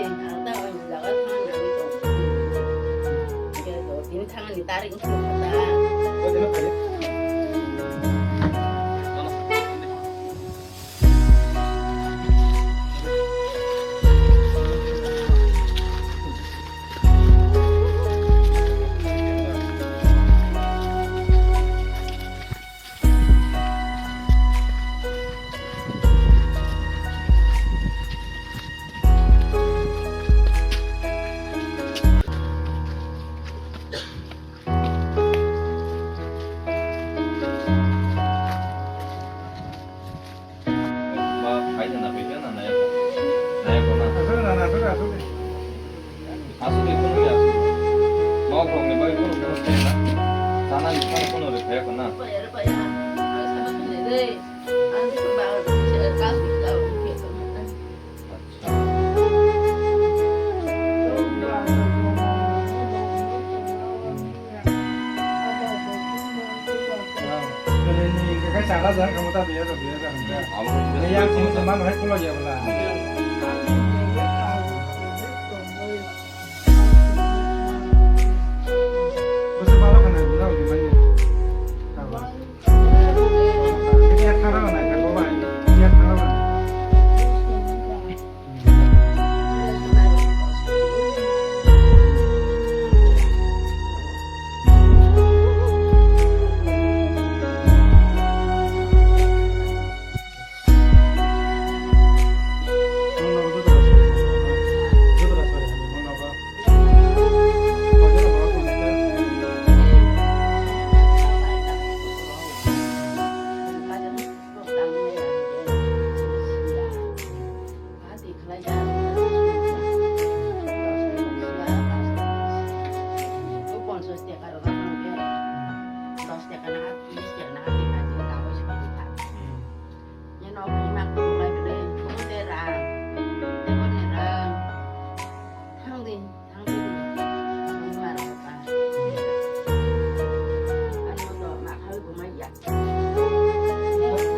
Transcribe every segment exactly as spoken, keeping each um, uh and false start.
Ang ta o jaga thang nang tong. Khe do tini thangani tarik wngkha ta. Ba, khaina na phaikha na naya ko. Naya ko na. Aswk na, aswk na, aswk na. Aswk ni phunukya aswk. Nok rok ni bagwi phunuk phunuk khaina. Sana ni phunuk phunuk ri phaya ko na. Acha.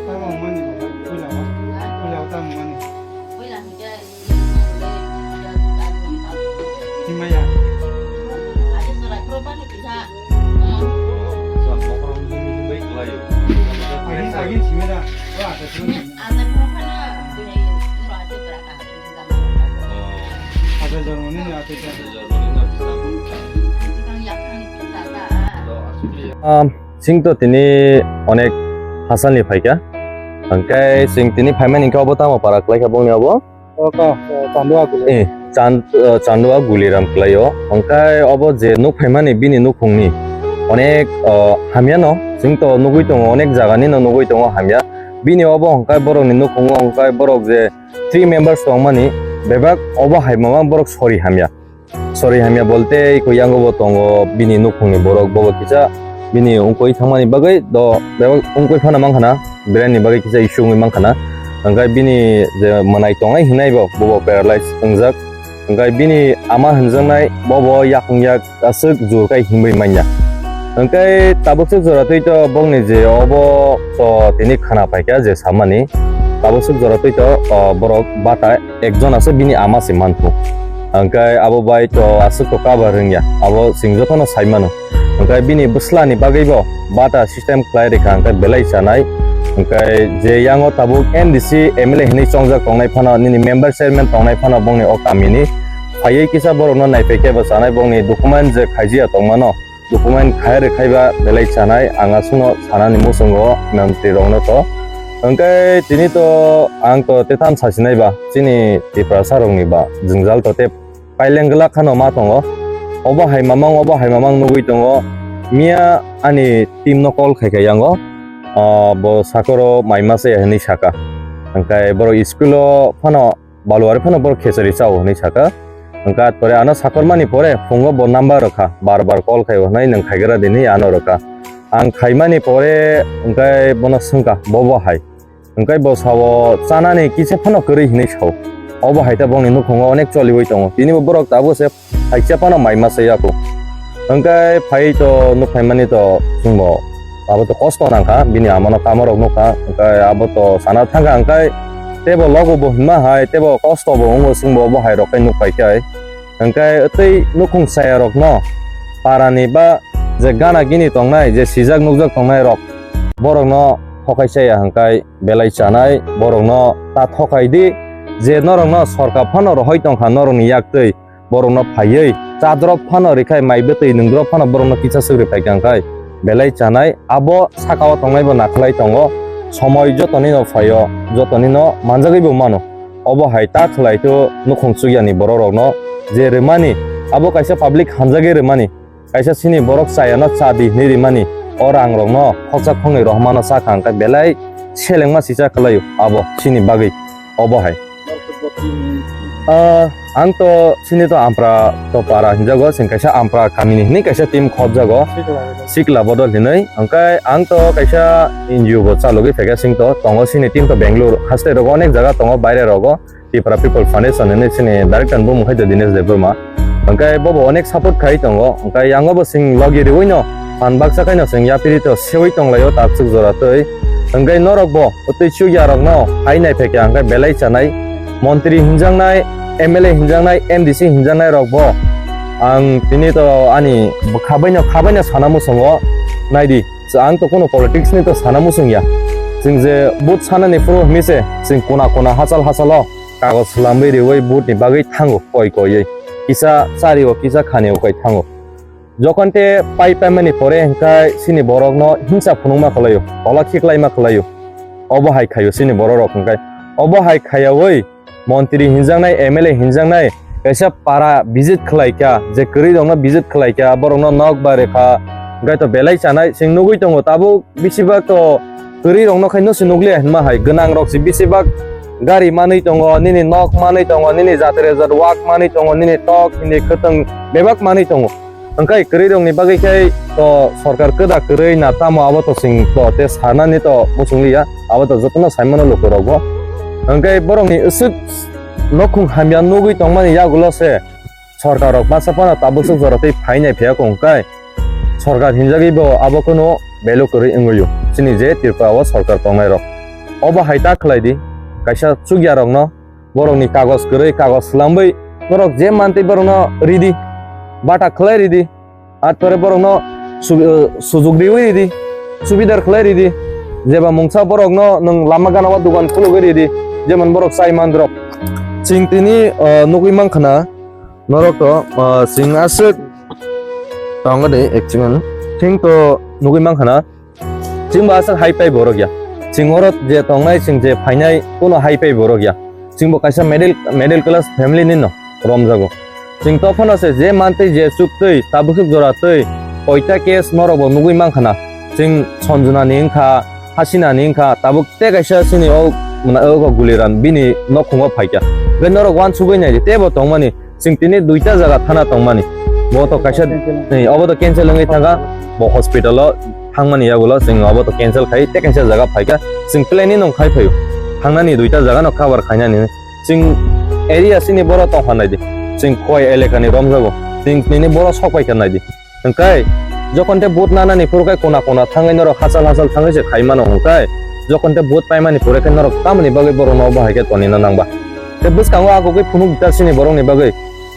Tamo wngmani bo, puila o, puila o tamo wngmani. Himaya. Agin, agin simeda. O, ate simi. Ate jormoni ni ate. Um, chwng to tini onek hasalni phaikha. Hwnkhe chwng tini phaimani hwnkhe obo tamo para kwlaikha bongni obo? Oka, Chandua Guli. Eh, Chand-, eh, Chandua Guliram kwlaio. Hwnkhe obo je nuk phaimani bini nukhungni onek, eh, hamyano. Chwng to nugwi tongo, onek jaganino nugwi tongo hamya. Bini obo hwnkhe borokni nukhungo hwnkhe borok je three members tongmani bebak obo hai mamang borok sori hamya. Sori hamya bolte iko yango bo tongo bini nukhungni borok, bobo kisa bini wngkoi thangmani bagwi do bebak wngkoi phano mankha na, brain ni bagwi kisa issue wngwi mankha na. Hwnkhe bini je mwnai tongnai hinai bo, bobo paralyze wngjak. Hwnkhe bini ama hinjaknai bobo yakung yak aswk jur kai himwi manya. Hwnkhe tabuk swk jora twi to bongni je obo to tini khana paikha je samani. Tabuk swk jora twi to, o, borok bata ekjon aswk bini ama se manthu. Hwnkhe abo bai to aswk to cover wngya. Abo chwng jotono sai mano. Hwnkhe bini bwslani bagwi bo bata system khlai rikha hwnkhe belai chanai. Hwnkhe je yango tabuk M D C, M L A hinwi chongjak tongnai phano, nini member chairman tongnai phano bongni o kamini phaiwi kisa borokno naiphai khe bo chanai, bongni document je khaijiya tongmano. Document khai rwkhaiba belai chanai, ang aswkno sanani muchungo mantri rokno to. Hwnkhe tini to ang to tetham sasinai ba, chini Tiprasa rokni ba jwngjal to tei paileng glak khano ma tongo. Obo hai mamang, obo hai mamang nugwi tongo. Miya ani team no call khai khai yango. Ah, bo sakoro mai masa ya hinwi saka. Hwnkhe borok school o phano Baluari phano borok khechari chao hinwi saka. Hwnkhe pore ano sakormani pore phungo bo number rwkha, bar bar call khai hwnwi nwng khaigra di hinwi ano rwkha. Ang khaimani pore hwnkhe bono swngkha, bo bo hai? Hwnkhe bo sao, chanani kisa phano kwrwi hinwi sao. Obo hai ta bongni nukhungo onek choliwi tongo. Tini bo borok tabuk se Phaikya phano mai masa yaku. Hwnkhe phai to nuk phaimani to chwngbo abo to kosto nangkha, bini amano kamorok nukha, hwnkhe abo to sana thangkha, hwnkhe tebo logo bo hinma hai, tebo kosto bo wngo, chwngbo obo hai rok khe nuk pai khe. Hwnkhe tei nukhung chaya rokno parani ba je gana gini tongnai, je sijak nukjak tongnai rok, borokno thokai chaya hwnkhe belai chanai, borokno ta thokai di, je norokno sorkar phano rohoi tongkha norokni yak twi, borokno phaiwi cha drop phano rwkhai, mai bwtwi nwng drop phano borokno kisa swk rwphai kha hwnkhe belai chanai. Abo saka o tongnai bo nakhwlai tongo, somoi jotonino phaio, jotonino manjagwi bo mano. Obo hai ta khwlai khe nukhung chukyani borok rokno je rwmani, abo kaisa public hamjagwi rwmani, kaisa chini borok chayano cha di hinwi rimani, o rang rokno khoksa khoknwi rohormano cha kha hwnkhe belai selengma sisa khwlaio abo chini bagwi. Obo hai. Ah, ang to chini to Ampra to para hinjago, chwng kaisa Ampra kamini hinwi kaisa team khopjago. Sikla bodol hinwi. Hwnkhe ang to kaisa N G O bo chalogwi phaikha, chwng to tongo chini team to Bangalore haste rogo, onek jaga tongo, baire rogo. Tipra People Foundation hinwi chini director bumung khai to Dinesh Debbarma. Hwnkhe bobo onek support khai tongo. Hwnkhe yango bo chwng logi riwi no phan baksa khai no chwng yapiri to sewi tonglaio ta chuk jora twi. Hwnkhe norok bo twi chukya rok no hai nai phaikha hwnkhe belai chanai. Montri hinjaknai, M L A hinjaknai, M D C hinjaknai rok bo ang tini to ani khabai no, khabai no sana muchungo naidi. Ang to kuno politics ni to sana muchung ya. Chwng je vote sanani phuru hinwi se chwng kona kona hachal hachalo kagoj swlamwi riwi vote ni bagwi thango koi koiwi. Kisa chario, kisa khanio koi thango. Jokhon te pai paimani pore hwnkhe chini borokno hinsa phunukma khwlaio, tola khiklaima khwlaio. Obo hai khaio chini borok rok hwnkhe. Obo hai khaiyawi montri hinjaknai, M L A hinjaknai, kaisa para visit khwlaikha, je kwrwi rokno visit khwlaikha, borokno nok bai rwkha, hwnkhe to belai chanai chwng nugwi tongo. Tabuk besibak to kwrwi rokno khai no se nukliya hinma hai, gwnang rok se besibak gari manwi tongo, nini nok manwi tongo, nini jatre jat wak manwi tongo, nini tok, nini kwtwng bebak manwi tongo. Hwnkhe kwrwi rokni bagwi khe to sorkar kwda kwrwi na tamo abo to chwng to te sanani to muchungliya, abo to jotono saimano lukurokbo. Hwnkhe borokni aswk nokhung hamya nugwi tongmani yagulo se sorkar rok masa phano tabuk swk jora tei phainai phiya kong kai. Sorkar hinjagwi bo abo kunu belu kwrwi wngwi o. Chini je Tripura o sorkar tongnai rok. Obo hai ta khlai di, kaisa chukya rokno borokni kagoj kwrwi, kagoj swlangwi norok je mantwi borokno ridi, bata khlai ridi, ar pore borokno su-, eh, sujuk riwi ridi, subidar khlai ridi, jeba mungsa borokno nwng lama gana o dogan khulugwi ridi, jemon borok chai mandrok. Chwng tini, eh, nugwi mankha na norok to, eh, chwng aswk tongo de actually. Chwng to nugwi mankha na. Chwng bo aswk hai pai borok ya. Chwng oro je tongnai, chwng je phainai, kuno hai pai borok ya. Chwng bo kaisa middle, middle class family ni no romjago. Chwng to phano se je mantwi je chuktwi, tabuk jora twi, koita case norok bo nugwi mankha na. Chwng Sanjana ni wngkha, Hasina ni wngkha, tabuk te kaisa chini o, mane o Guliram bini nokhungo phaikha. Bai norok uansugwi nai di, tebo tongmani. Chwng tini duita jaga thana tongmani. Bo to kaisa, cancel. Ni, obo to cancel wngwi thangkha. Bo hospital o thangmani yagulo chwng obo to cancel khai, tei kaisa jaga phaikha. Chwng plan ni nong khai phaio. Thangnani duita jaga no cover khainani. Chwng area chini boro tongkha naidi. Chwng Khowai eleka ni romjago. Chwng tini boro sok paikha naidi. Hwnkhe jokhon te vote nanani phuru khe kona kona thangwi norok hachal hachal thangwi se khai mano hwnkhe, jokhon te vote paimani phuru khe norok tamoni bagwi borokno obo hai khe tonina nangba? Te bwskango agugwi phunuk di ta chini borokni bagwi.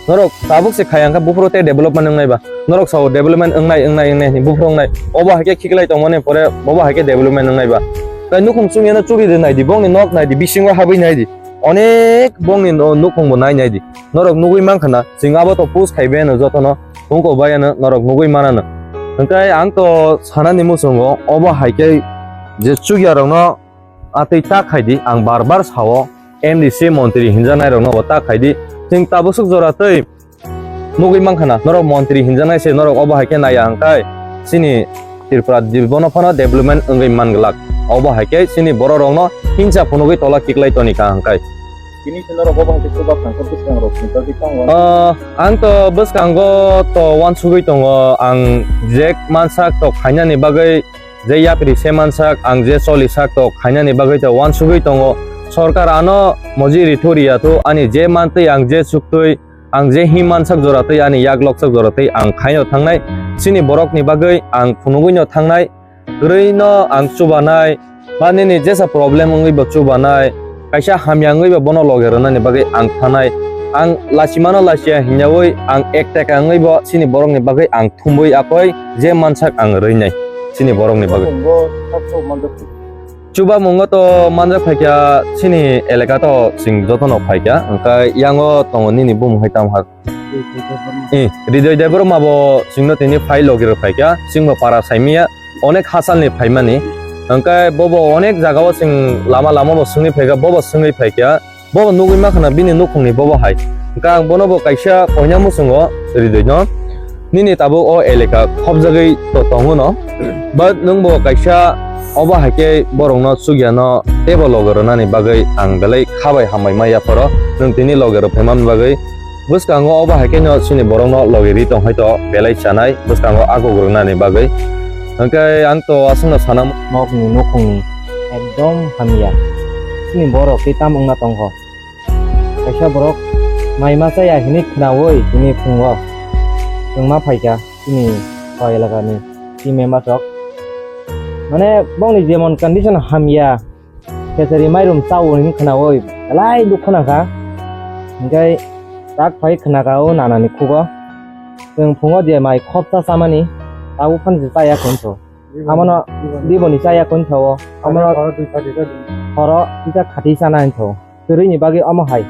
Norok tabuk se khaya hwnkhe buphuru tei development wngnai ba? Norok sao development wngnai, wngnai, wngnai hwnwi buphuru wngnai. Obo hai khe khiklai tongmani pore obo hai khe development wngnai ba? Tai nukhung chungyano churi de naidi, bongni nok naidi, bisingo habwi naidi. Onek bongni no-, nukhungbo nai naidi. Norok nugwi mankha na, chwng abo to post khai bai ano jotono, hwnkhe bai ano norok nugwi manano. Hwnkhe ang to sanani muchungo, obo hai khe je chukya rokno atwi ta khai di, ang bar bar sao, M D C montri hinjaknai rokno bo ta khai di. Chwng tabuk swk jora twi nugwi mankha na, norok montri hinjaknai se norok obo hai khe naiya hwnkhe chini Tripura dibono phano development wngwi man glak. Obo hai khe chini borok rokno hinsa phunugwi tola kiklai toni ka hwnkhe. Tini se norok obo hai khe chuba phangkha bwskangrok ni bagwi tamo? Ah, ang to bwskango to uansugwi tongo, ang je mansak to khainani bagwi, je yapri se mansak, ang je choli sak to khainani bagwi to uansugwi tongo. Sorkar ano moji ri thuri ya thu, ani je mantwi ang je chuktwi, ang je him mansak jora twi, ani yak loksak jora twi ang khaino thangnai. Chini borokni bagwi ang phunugwino thangnai. Kwrwino ang chubanai, ba nini jesa problem wngwi bo chubanai, kaisa hamya wngwi bo bono loge rwnani bagwi ang thanai. Ang lachimano lachiya hinyawi ang ek taka wngwi bo chini borokni bagwi ang thumwi akoi je mansak ang rwinai chini borokni bagwi. Chubamungo to manjak phaikha chini eleka to chwng jotono phaikha, hwnkhe yango tongo nini bumung hai tamo hak. Eh, Ridoy Debbarma bo chwngno tini phai logi rw phaikha, chwngbo para saimanya, onek hasalni phaimani. Hwnkhe bobo onek jagao chwng lama lama bo swngwi phaikha, bobo swngwi phaikha, bobo nugwi makhana bini nukhungni bobo hai. Hwnkhe ang bono bo kaisa koina muchungo Ridoyno, nini tabuk o eleka khopjagwi to tongo no, but nwngbo kaisa obo hai khe borokno chukya no teibo logi rwnani bagwi ang belai kha bai hambai ma yapharo, nwng tini logi rw phaimani bagwi. Bwskango obo hai khe no chini borokno logi ri tong hai to belai chanai bwskango akhuk rwnani bagwi. Hwnkhe ang to aswkno sana. Nokni nukhungni ekdom hamya. Chini borok tei tam wngna tongkho. Kaisa borok mai ma chaya hinwi khwnawi tini phungo chwng ma phaikha chini o elakani team member rok. Mane bongni jemon condition hamya, Khechari mairum chao hinwi khwnawi belai dukhu nangkha. Hinkhe tak phai khwnakha o nanani khugo. Chwng phungo je mai khopsa chamani, tabuk phano je chaya khe wngkho. Abono diboni chaya khe wngkha o. Abono horo tisa khati chana wngkha o. Kwrwini bagwi omo hai.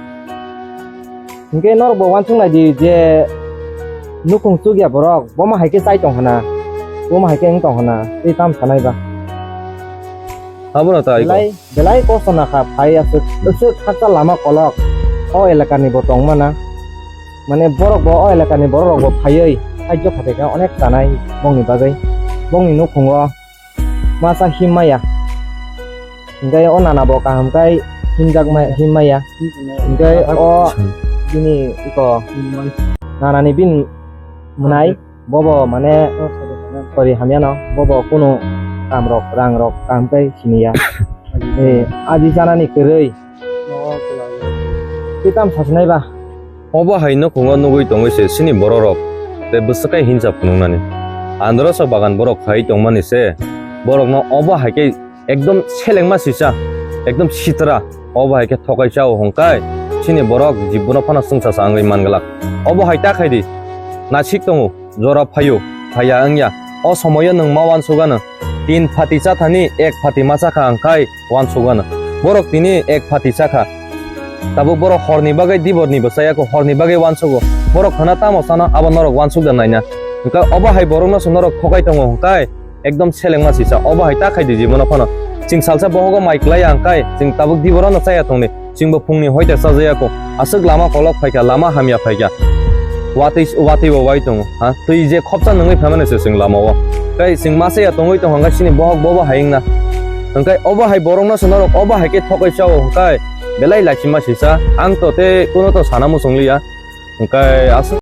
Hinkhe norokbo uansuk naidi je nukhung chukya borok, bomo hai khe chai tong hana, bomo hai khe wng tong hana, tei tamo sanai ba. Abono tai ko. Belai, belai kosto nakha phai aswk, aswk hakcha lama kolok o elakani bo tong mana. Mane borok bo o elakani borok rok bo phaiwi sahajyo khatai kha onek chanai bongni bagwi. Bongni nukhungo masa him maya. Hinkhe o nana bo kaham khai himjak ma-, him maya. Hinkhe o bini iko nanani bini mwnai bobo mane sori hamyano bobo kunu kam rok rang rok kaham khai siniya. Eh, aji chanani kwrwi. Tei tamo sasinai ba? Obo hai nukhungo nugwi tongwi se chini bororok tei bwswk khe hinsa phunuknani. Androsa bagan borok khai tongmani se borokno obo hai khe ekdom selengma sisa, ekdom sitra obo hai khe thokai chao hwnkhe chini borok jibbono phano chwngsacha wngwi manglak. Obo hai ta khai di, nasik tongo, jora phaio, phaiya wngya. O somoio nwng ma uansukgano tin phati chathani ek phati ma chakha hwnkhe uansukgano. Borok tini ek phati chakha. Tabuk borok horni bagwi diborni bo chaya kho, horni bagwi uansugo. Borok khana tamo chana abo norok uansuk da naina. Hwnkhe obo hai borokno se norok thokai tongo hwnkhe ekdom selengma sisa. Obo hai ta khai di jibon phano. Chwng salsa bohogo mai klai ya hwnkhe chwng tabuk diborano chaya tongni. Chwngbo phungni hoite chajaya kho. Aswk lama kolok phaikha, lama hamya phaikha. Watwi, watwi bo wai tongo. Ha? Twi je khopsa nungwi phaimani se chwng lama o. Tei chwng masa ya tongwi tongkha hwnkhe chini bohok bobo hai wngna. Hwnkhe obo hai borokno se norok obo hai khe thokai chao hwnkhe belai lachima sisa. Ang to tei kuno to sana muchung liya. Hwnkhe aswk.